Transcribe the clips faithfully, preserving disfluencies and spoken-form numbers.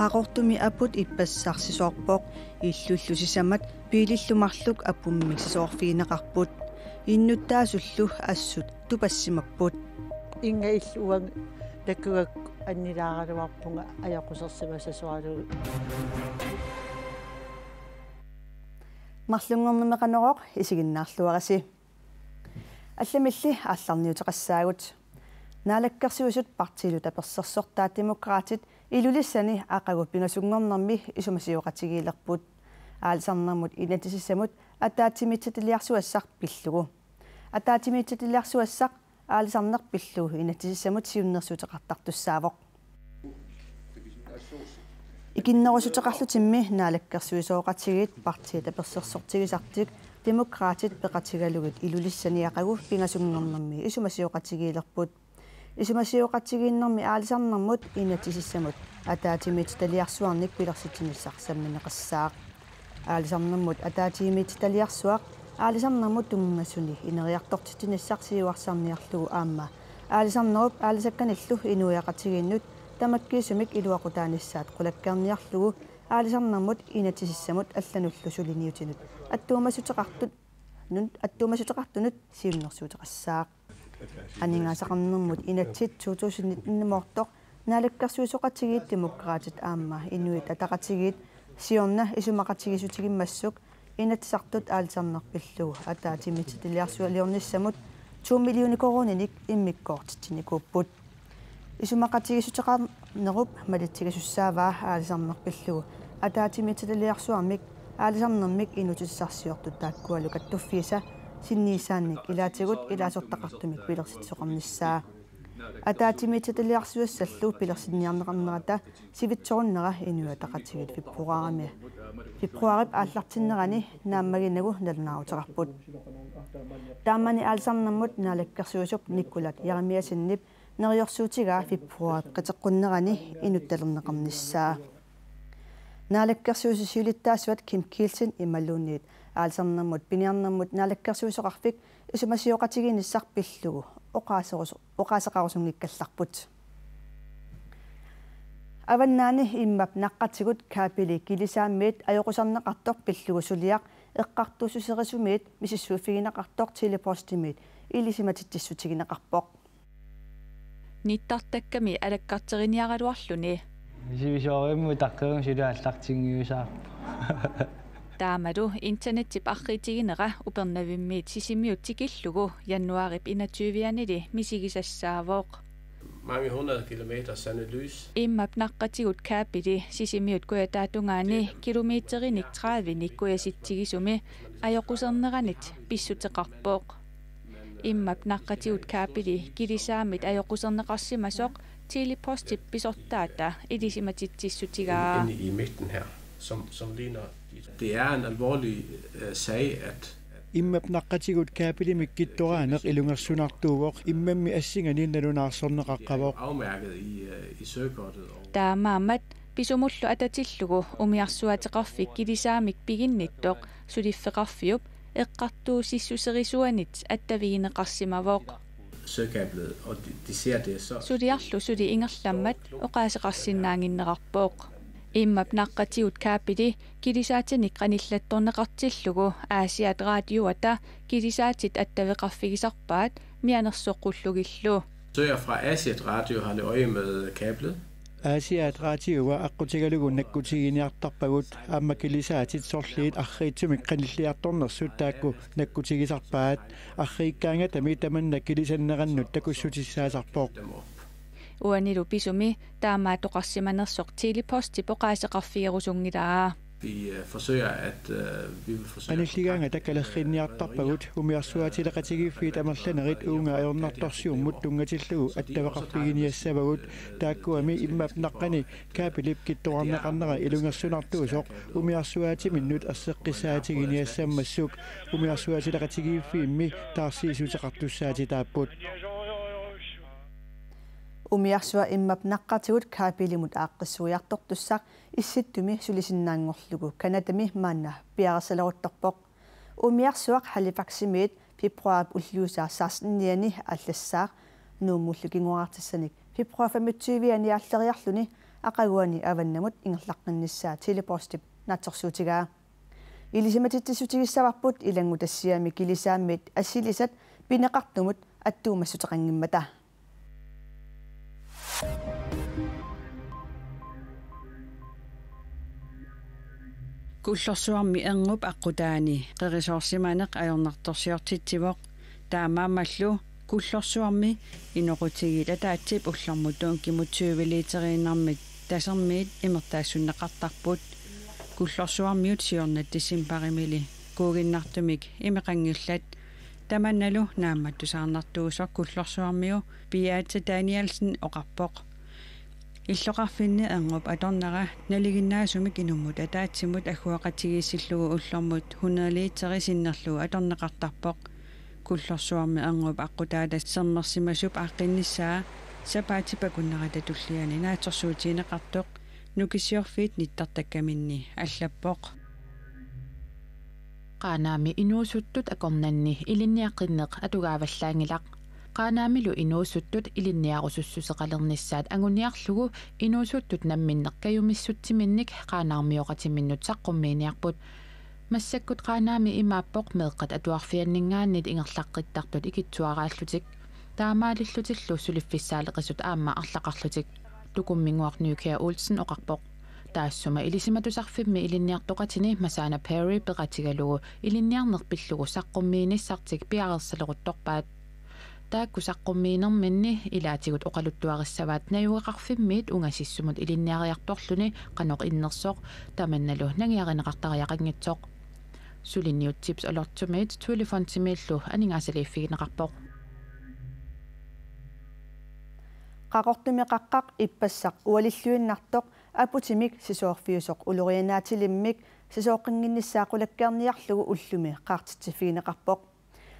Qaqortumi aput ippassarsisoorpoq, illullu sisamat biilillu marluk apummik sisoorfigineqarput. Innuttaasullu assut tupassimapput. Inga illu uanga takugakku annilaaraluarpunga ajoqusersimassasoralugu. Marlunngornermi Qanorooq isiginnaarluarisi. Allamilli aallarniuteqassaagut. Naalakkersuisut partiilu tapersersortaat Demokraatit Ilulissani aqagu pingasunngornermi isumasioqatigiilerput, aalisarnermut inatsisissamut ataatsimiititaliarsuassaq pillugu. Ataatsimiititaliarsuassaq aalisarneq pillugu inatsisissamut siunnersuuteqartartussaavoq. Ikinnerussuteqarlutimmi naalakkersuisooqatigiit partiit tapersersortigisartik Demokraatit peqatigalugit Ilulissani aqagu pingasunngornermi isumasioqatigiilerput. Isumasioqatigiinnermi aalisarnermut inatsisissamut ataatsimiititaliarsuarnik pilersitsinissaq sammineqassaaq. Aalisarnermut ataatsimiititaliarsuaq aalisarnermut tunngasuni ineriartortitsinissaq siuarsarniarlugu aamma aalisarnerup aalisakkanillu inuiaqatigiinnut tamakkiisumik iluaqutaanissaat qulakkeerniarlugu aalisarnermut inatsisissamut allanullu suliniutinut attuumassuteqartut-, nun-, attuumassuteqartunut siunnersuuteqassaaq. Aningaasaqarnermut inatsit to tusind nitten-imoortoq naalakkersuisooqatigiit Demokraatit aamma Inuit Ataqatigiit siorna isumaqatigiissutigimmassuk Inatsisartut aalisarneq pillugu ataatsimiititaliarsualiornissamut to millioner koruuninik immikkoortitsinikuupput. Isumaqatigiissuteqarnerup malitsigisussaavaa aalisarneq pillugu ataatsimiititaliarsuarmik aalisarnermik inuussutissarsiortut taakkualu kattuffiisa sinniisaannik ilaatigut ilaasortaqartumik pilersitsisoqarnissaa. Ataatsimiititaliarsuassallu pilersinniarneqarnerata sivitsorunnera Inuit Ataqatigiit februaarimi, februaarip aallartinnerani naammaginagu nalunaaruteqarput. Taamani aalisarnermut naalakkersuisup Nikolaj Jeremiassenip neriorsuutigaa februaarip qiteqqunnerani inuttalerneqarnissaa. Naalakkersuisut siulittaasuat Kim Kielsen imaluunniit aalisarnermut piniarnermut naalakkersuisoqarfik isumasioqatigiinnissaq pillugu oqaaserus-, oqaaseqarusunngikkallarput. Avannaani immap naqqatigut kabeli Kilisaammiit ajoquserneqartoq pillugu suliaq eqqartuussuserisumiit misissuiffigineqartoq Tele-Postimiit ilisimatitsissutigineqarpoq. Nittartakkami alakkarteriniaraluarluni. Sivisoorimmi utaqqivimmi suli aallartinngiusaarpoq. Taamalu internettip arriitiginera Upernavimmiit Sisimiut tikillugu januaarip enogtyve-anili misigisassaavoq. Mange hundrede kilometer sandet lys. Immap naqqatigut kabeli Sisimiut Kujataatungaani kilometerinik tredivenik kujasitsigisumi ajoquserneranit pissuteqarpoq. Immap naqqatigut kabeli Kilisaammit ajoquserneqarsimasoq Tele-Postip pisortaata ilisimatitsissutigaa. Inde i midten her, som, som ligner. Det er en alvorlig, øh, sag, at Immap naqqatigut kabelimik kittoraaneq ilungersunartuuvoq, immammi assinganik nalunaarsorneqaqqavoq. Afmærket i, øh, i søkortet, og Taamaammat pisumullu atatillugu umiarsuaateqarfik Kilisaammik piginnittoq suliffeqarfiup eqqartuussissuserisuanit attavigineqarsimavoq. Søkablet, og de, de ser det så. Suliarlu suli ingerlammat oqaaseqarsinnaannginnerarpoq. Immap naqqatigut kabeli Kilisaatinik qanillattorneqartillugu Aasiaat Raatiuata Kilisaatit attaveqarfigisarpaat mianersoqqullugillu. Søger fra Aasiaat Radio holde øje med kablet. Aasiaat Raatiua aqqutigalugu nakkutiginiartarpagut aamma Kilisaatit sorliit arriitsumik qanilliartornersut taakku nakkutigisarpaat. Arriikkaangatami tamanna kilisannerannut takussutissaasarpoq. Uanilu pisumi taamaattoqarsimanersoq Tele-Postip oqaaseqarfigerusunngilaa. Vi, øh, forsøger at, øh, vi vil forsøge at Qanilligaangata kalerrinniartarpagut umiarsuaatileqatigiiffiit amerlanerit uunga ajornartorsiummut tunngatillugu attaveqarfiginiassavagut, taakkuami immap naqqani kabelip kittorarneqarnera ilungersunartuusoq umiarsuaatiminnut erseqqissaatiginiassammassuk umiarsuaatileqatigiiffiimmi taarsiissuteqartussaatitaapput. Umiarsua immap naqqatigut kabelimut aaqqissuiartortussaq Issittumi sulisinnaanngorlugu Canadami maanna piareersaleruttorpoq. Umiarsuaq Halifaximiit februarip ulluisa sekstenianni allassaaq Nuummullu kinguaartissanik februar femogtyve-ani aalleriarluni aqaguani avannamut ingerlaqqinnissaa Tele-Postip naatsorsuutigaa. Ilisimatitsissutigissavarput ilanngutassiami kilisaammit assilisat pineqartumut attuumassuteqanngimmata. Kullorsuarmi erngup aqqutaani qerisoorsimaneq ajornartorsiortitsivoq. Taamaammallu Kullorsuarmi inoqutigiit ataatsip ullormut dunkimut tyve literiinnarmit tasermiit imertaassunneqartarput. Kullorsuarmiut siorna decembarimili kuuginnartumik imeqanngillat. Tamannalu naammattusaarnartuusoq Kullorsuarmiu Piaatsa Danielsen oqarpoq. Illoqarfinni erngup atornera nalinginnaasumik inummut ataatsimut agguaqatigiissillugu ullormut hundrede literi sinnerlugu atorneqartarpoq. Kullorsuarmi erngup aqqutaata sermersimasup aaqqinnissaa sapaatip akunnerata tulliani naatsorsuutigineqartoq Nukissiorfiit nittartakkaminni allappoq. Qaanaami inuusuttut akornanni ilinniaqqinneq atugaavallaanngilaq. Qaanaamilu inuusuttut ilinniarusussuseqalernissaat anguniarlugu inuusuttut namminneq kajumissutsiminnik Qaanaarmioqatiminnut saqqummiiniarput. Massakkut Qaanaami imaappoq meeqqat atuarfianninngaanniit ingerlaqqittartut ikittuaraallutik. Taamaalillutillu suliffissaaleqisut aamma arlaqarlutik. Tukumminnguaq Nykjær Olsen oqarpoq. Taassuma Ilisimatusarfimmi ilinniartoqatini Masaana Perry peqatigalugu ilinniarneq pillugu saqqummiinissartik piareersaleruttorpaat. Taakku saqqummiinerminni ilaatigut oqaluttuarissavaat najugaqarfimmiit ungasissumut ilinniariartorluni qanoq innersoq tamannalu nangiarineqartariaqanngitsoq. Suliniut Tips Olortumit Tryghedsfonden Timiillu aningaasaliiffigineqarpoq. Qaqortumi qaqqaq ippassaq ualilluinnartoq aputimik sisoorfiusoq ulorianaatilimmik sisooqqinnginnissaa qulakkeerniarlugu ullumi qaartitsiffigineqarpoq.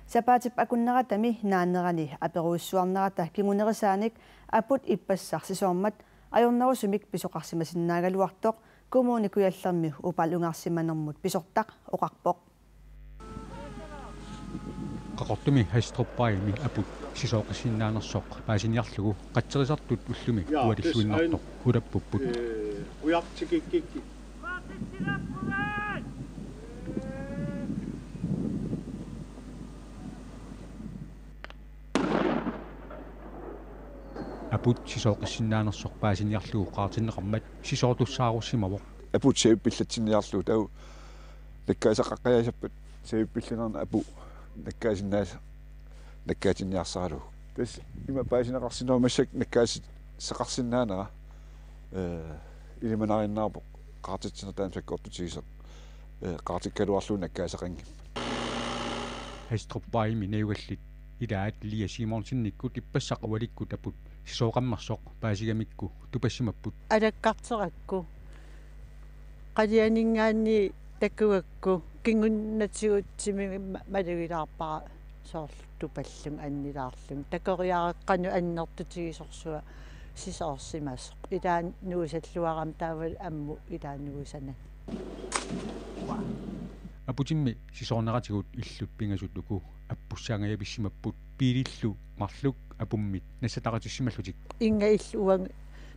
Sapaatip akunneratami naanerani aperujussuarnerata kingunerisaanik aput ippassaq sisoormat ajornerusumik pisoqarsimasinnaagaluartoq Kommune Kujallermi Upaalungaarsimanermut pisortaq oqarpoq. Qaqortumi Hejstrupvejimi aput sisooqqissinnaanersoq paasiniarlugu qatserisartut ullumi ualilluinnartoq ulappupput. Aput sisooqqissinnaanersoq paasiniarlugu qaartinneqarmat sisoortussaarussimavoq. Aput savippillatsinniarlugu taava nakkaasaqaqqajaasappat savippillinerni apu nakkaasinnaas- nakkaatinniarsaralugu. Tassa ima paasineqarsinnaavoq massakkut nakkaasaqarsinnaanera, ee, ilimanariinnaavoq qaartitsineq taanna sakkortutigisoq, ee, qaartikkaluarlugu nakkaasaqanngimmat. Hejstrupvejimi najugallit ilaat Lia Simonsenikkut ippassaq ualikkut aput sisooqammersoq paasigamikku tupassimapput. Alakkarterakku. Qalianinngaanniit takugakku kingunatigutsimik ma-, malugilaarpara soorlu tupallunga annilaarlunga. Takoriareqqanut annertutigisorsuaq sisoorsimasoq. Ilaanni nuisalluarami taavalu ammut ilaanni nuisanani. Aputimmi sisoorneratigut illut pingasut uku appussaangajavissimapput biilillu marluk apummit nassataqatissimallutik. Inga illu uanga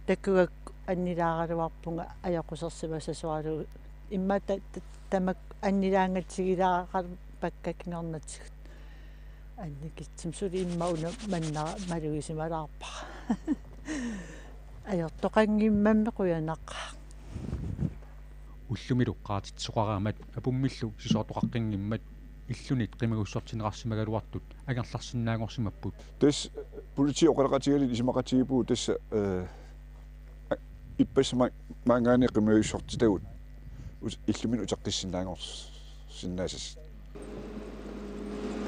takugakku annilaaraluarpunga ajoqusersimasasoralugu. Immaqa ta-, ta-, tamakku annilaangatsigilaarpakka kingornatigut. Annikitsumik suli immaqa una manna malugisimalaarpara. Ajortoqanngimmammi qujanaqaaq. Ullumilu qaartitsisoqaraangat apummillu sisoortoqaqqinngimmata illunit qimagussortinneqarsimagaluartut angerlarsinnaanngorsimapput. Tassa politiit oqaloqatigalugit isumaqatigiippugut tassa, ee, a-, ippassaq ma-, maanngaanniit qimagussortitagut us-, illuminut uteqqissinnaanngorsinnaasassat.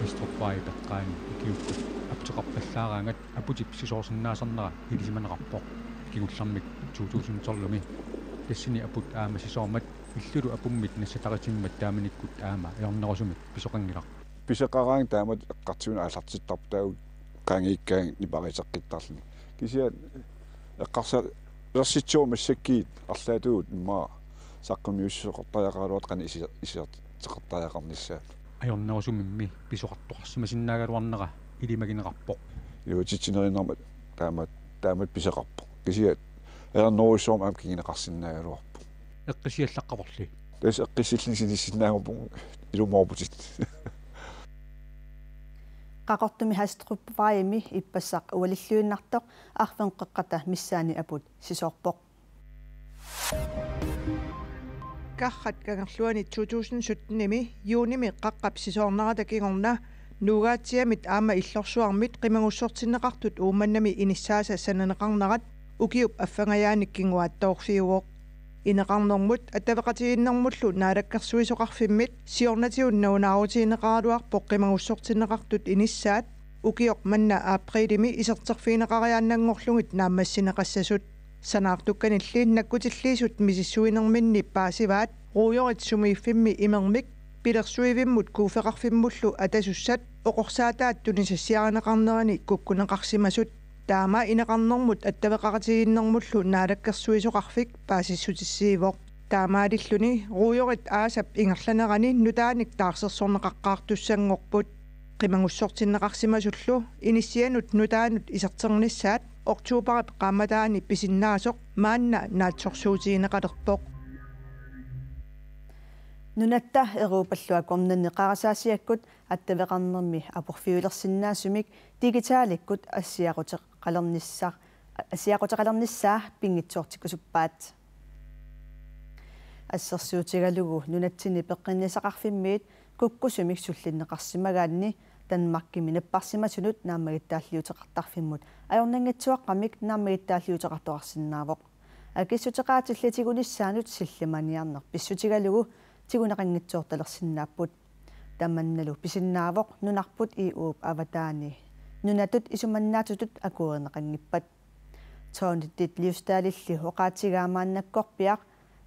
Hejstrupvejip eqqaani ikiuuttut aputeqarpallaaraangat aputip sisoorsinnaasarnera ilisimaneqarpoq. Kingullermik to tusind tolvimi tassani aput aamma sisoormat illulu apummit nassataqatimmat taamanikkut aamma ajornerusumik pisoqanngilaq. Pisoqaraangat taamatut eqqartuineq aallartittarpoq taava qaangiikkaangat nipareqqiittarluni. Kisianni eqqarsalersitsivoq massakkut arlaatigut immaqa saqqummiussisoqartariaqaraluartoq qanoq isi-, isertitseqartariaqarnissaa. Ajornerusumimmi pisoqartoqarsimasinnaagaluarnera ilimagineqarpoq. Iluatsitsinerinnarmat taama, taamatut pisoqarpoq. Kisianni ajornerujussuarmik aamma kinguneqarsinnaagaluarpoq. Eqqissiallaqqavorli. Tassa eqqissilluni sinissinnaaguppunga ilumoorputit. Qaqortumi Hastrupvejimi ippassaq ualilluinnartoq arfineq-qeqqata missaani aput sisoorpoq. Qarrat Kangerluani to tusind sytten-imi juunimi qaqqap sisoornerata kingorna Nuugaatsiamit aamma Illorsuarmit qimagussortinneqartut Uummannami inissaasa sananeqarnerat ukiup affangajaanik kinguaattoorfiuvoq. Ineqarnermut attaveqatigiinnermullu naalakkersuisoqarfimmit siornatigut nalunaarutigineqaraluarpoq qimagussortinneqartut inissaat ukioq manna aprilimi iserterfigineqariaannanngorlugit naammassineqassasut. Sanaartukkanilli nakkutilliisut misissuinerminni paasivaat ruujorit sumiiffimmi imermik pilersuivimmut kuuffeqarfimmullu atasussat oqorsaataat tunisassiarineqarnerani kukkuneqarsimasut. Taama ineqarnermut attaveqaqatigiinnermullu naalakkersuisoqarfik paasissutissiivoq. Taamaalilluni ruujorit aasap ingerlanerani nutaanik taarsersorneqaqqaartussanngorput. Qimagussortinneqarsimasullu inissianut nutaanut iserternissaat oktobarip qaammataani pisinnaasoq maanna naatsorsuutigineqalerpoq. Nunatta Europallu akornanni qarasaasiakkut attaveqarnermi aporfiulersinnaasumik digitalikkut assiaqquteqalernissa-, assiaqquteqalernissaa pinngitsoortikkusuppaat. Assersuutigalugu nunatsinni peqqinnissaqarfimmiit kukkusumik sullinneqarsimagaanni Danmarkimi napparsimasunut naammagittaalliuteqartarfimmut ajornanngitsuaqqamik naammagittaalliuteqartoqarsinnaavoq. Akissuteqaatillit tigunissaannut sillimaniarneq pissutigalugu tiguneqanngitsoortalersinnaapput. Tamannalu pisinnaavoq nunarput E U-p avataani nunatut isumannaatsutut akuerineqanngippat. Tony Ditlevstadilli oqaatigaa maannakkorpiaq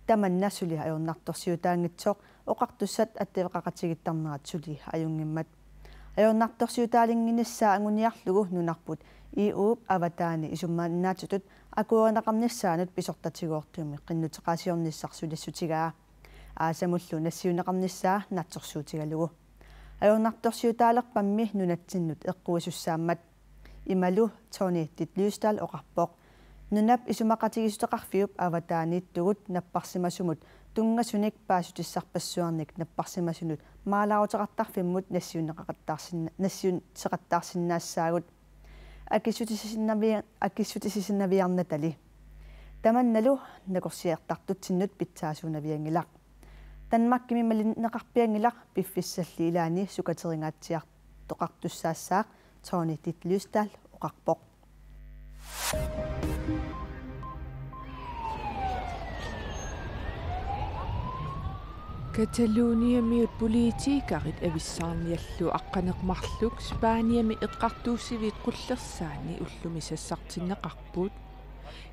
tamanna suli ajornartorsiutaanngitsoq oqartussat attaveqaqatigiittarnerat suli ajunngimmat. Ajornartorsiutaalinnginnissaa anguniarlugu nunarput E U-p avataani isumannaatsutut akuerineqarnissaanut pisortatigoortumik qinnuteqaasiornissaq sulissutigaa. Aasamullu nassiunneqarnissaa naatsorsuutigalugu. Ajornartorsiutaalerpammi nunatsinnut eqquisussaammat. Imalu Tony Ditlevstad oqarpoq. Nunap isumaqatigiissuteqarfiup avataaniittugut napparsimasumut tunngasunik paasissutissarpassuarnik napparsimasunut maalaaruteqartarfimmut nassiunneqaqattaarsinna-, nassiunneqattaarsinnaassaagut. Akissutisisinnavi-, akissutisisinnaviarnatali. Tamannalu nakorsiartartutsinnut pitsaasuunavianngilaq. Danmarkimi malinneqarpianngilaq piffissalli ilaanni sukateringaatsiartoqartussaassaaq, Tony Ditlevstad oqarpoq. Cataloniamiut politikerit avissaarniallu aqqaneq-marluk Spaniami eqqartuussiviit qullersaanni ullumi sassartinneqarput.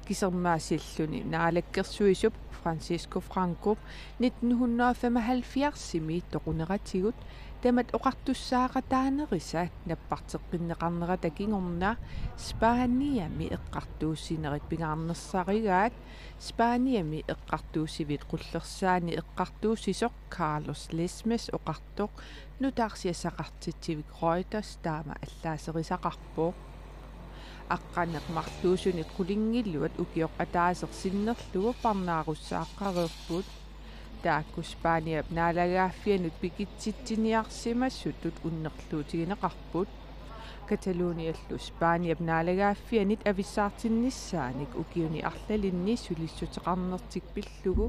Kisermaassilluni naalakkersuisup Francisco Francop nitten hundrede og femoghalvfjerdsimi toquneratigut tamat oqartussaaqataanerisa napparteqqinneqarnerata kingorna Spaniami eqqartuussinerit pingaarnersarigaat Spaniami eqqartuussiviit qullersaanni eqqartuussisoq Carlos Lesmes oqartoq nutaarsiassaqartitsivik Reuters taama allaaserisaqarpoq. Aqqaneq-marluusunit qulingiluat ukioq ataaseq sinnerlugu parnaarussaaqqareerput. Taakku Spaniap naalagaaffianut pikitsitsiniarsimasutut unnerluutigineqarput. Cataloniallu Spaniap naalagaaffianit avissaartinnissaanik ukiuni arlalinni sulissuteqarnertik pillugu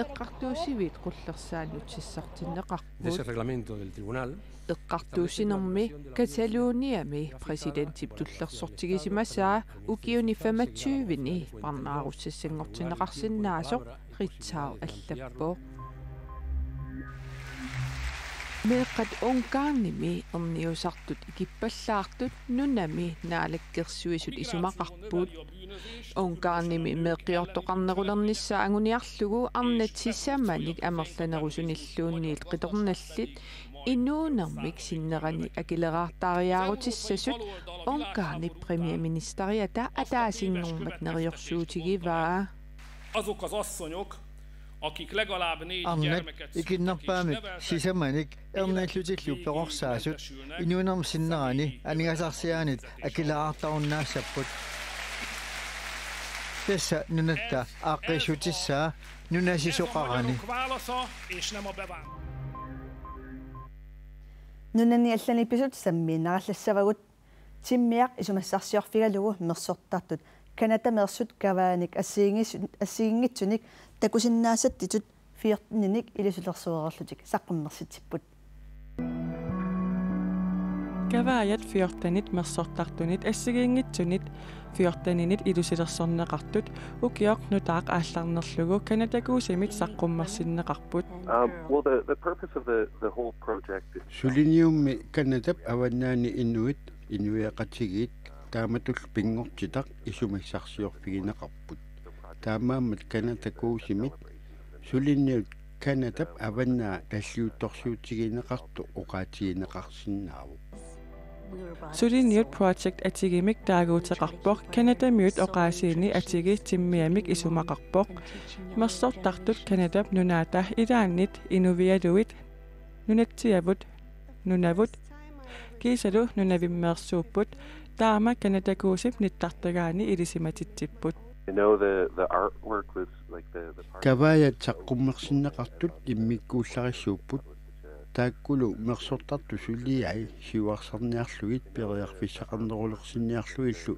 eqqartuussiviit qullersaannut sassartinneqarput. De ese reglamento del tribunal. Eqqartuussinermi Cataloniami præsidentip tullersortigisimasaa ukiuni femogtyve-ni parnaarussassanngortinneqarsinnaasoq Ritzau allappoq. Meeqqat Ungarnimi erniusartut ikippallaartut nunami naalakkersuisut isumaqarput. Ungarnimi meeqqiortoqarnerulernissaa anguniarlugu arnat sisamanik amerlanerusunilluunniit qitornallit inuunermik sinnerani akileraartariaarutissasut Ungarnip premierministeriata ataasinngormat neriorsuutigivaa. Azok az asszonyok, Arnat ikinnerpaamik sisamanik erniillutillu perorsaasut inuunermi sinnerani aningaasarsiaanit akileraartarunnaassapput. Tassa nunatta aaqqiissutissaa nunasisoqarani. Nunani allani pisut sammiinnarallassavagut. Timmiaq isumassarsiorfigalugu mersortartut Canadameersut kavaajanik assigiinngis-, assigiinngitsunik takusinnaasatsitut fjorteninik ilusilersuereerlutik saqqummersitsipput. Kavaajat fjortenit mersortartunit assigiinngitsunit fjorteninit ilusilersorneqartut ukioq nutaaq aallarnerlugu Canadakuusimit saqqummersinneqarput. Um, well, the, the purpose of the, the whole project is Suliniummi Canadap avannaani inuit inuiaqatigiit taamatullu pinngortitaq isumassarsiorfigineqarput. Taamaammat Canadakuusimit suliniut Canadap avannaa talliuttorsiutigineqartoq oqaatigineqarsinnaavoq. Suliniut Project Atigimik taaguuteqarpoq Canadamiut oqaasiini atigi timmiamik isumaqarpoq. Mersortartut Canadap nunaata ilaannit inuialuit nunatsiavut nunavut kiisalu nunavimmeersuupput, taama Canadakuusip nittartagaani ilisimatitsipput. You know, the, the artwork was, like, the, the part Kavaajat saqqummersinneqartut immikkuullarissuupput, taakkulu mersortartut suliai siuarsarniarlugit periarfissaqarnerulersinniarlugillu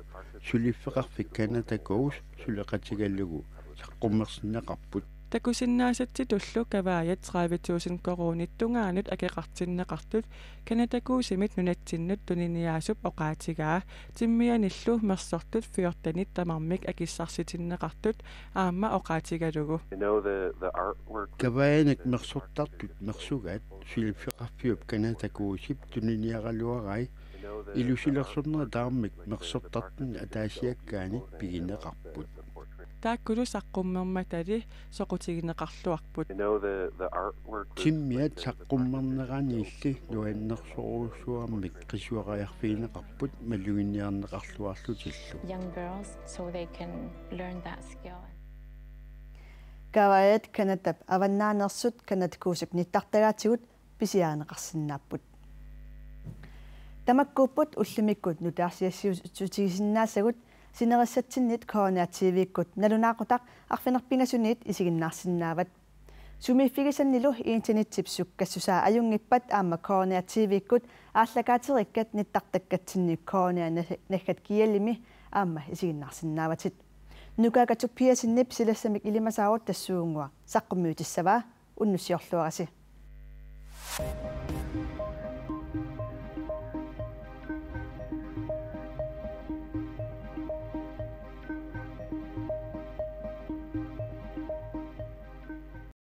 suliffeqarfik Canadakuus suleqatigalugu saqqummersinneqarput. Takusinnaasatsitullu kavaajat tredive tusind koruunit tungaanut akeqartinneqartut Canadakuusimit nunatsinnut tuniniaasup oqaatigaa, timmianillu mersortut fjortenit tamarmik akissarsitinneqartut aamma oqaatigalugu. You know, the, the artwork Kavaajanik mersortartut mersugaat suliffeqarfiup Canadakuusip tuniniaraluarai ilusilersornerit tamarmik mersortartuni ataasiakkaanit pigineqarput. Taakkulu saqqummermatali soqutigineqarluarput. You know, the, the artwork was Timmiat saqqummerneraniilli nuannersorujussuarmik qisuariarfigineqarput maluginiarneqarluarlutillu. Young girls so they can learn that skill. Kavaajat Canadap avannaaneersut Canadakuusip nittartagaatigut pisiarineqarsinnaapput. Tamakkuupput ullumikkut nutaarsiassiutigisinnaasagut. Sinerissatsinnit K N R T V-kkut nalunaaqutaq arfineq-pingasuniit isiginnaarsinnaavat. Sumiiffigisannilu internetsip sukkassusaa ajunngippat aamma K N R T V-kkut aallakaaterikkat nittartakkatsinni K N R naggat G L-imi aamma isiginnaarsinnaavatit. Nukaaka Tobiassenip silassamik ilimasaarut tassuunguaq saqqummiutissavaa. Unnussiorluarisi.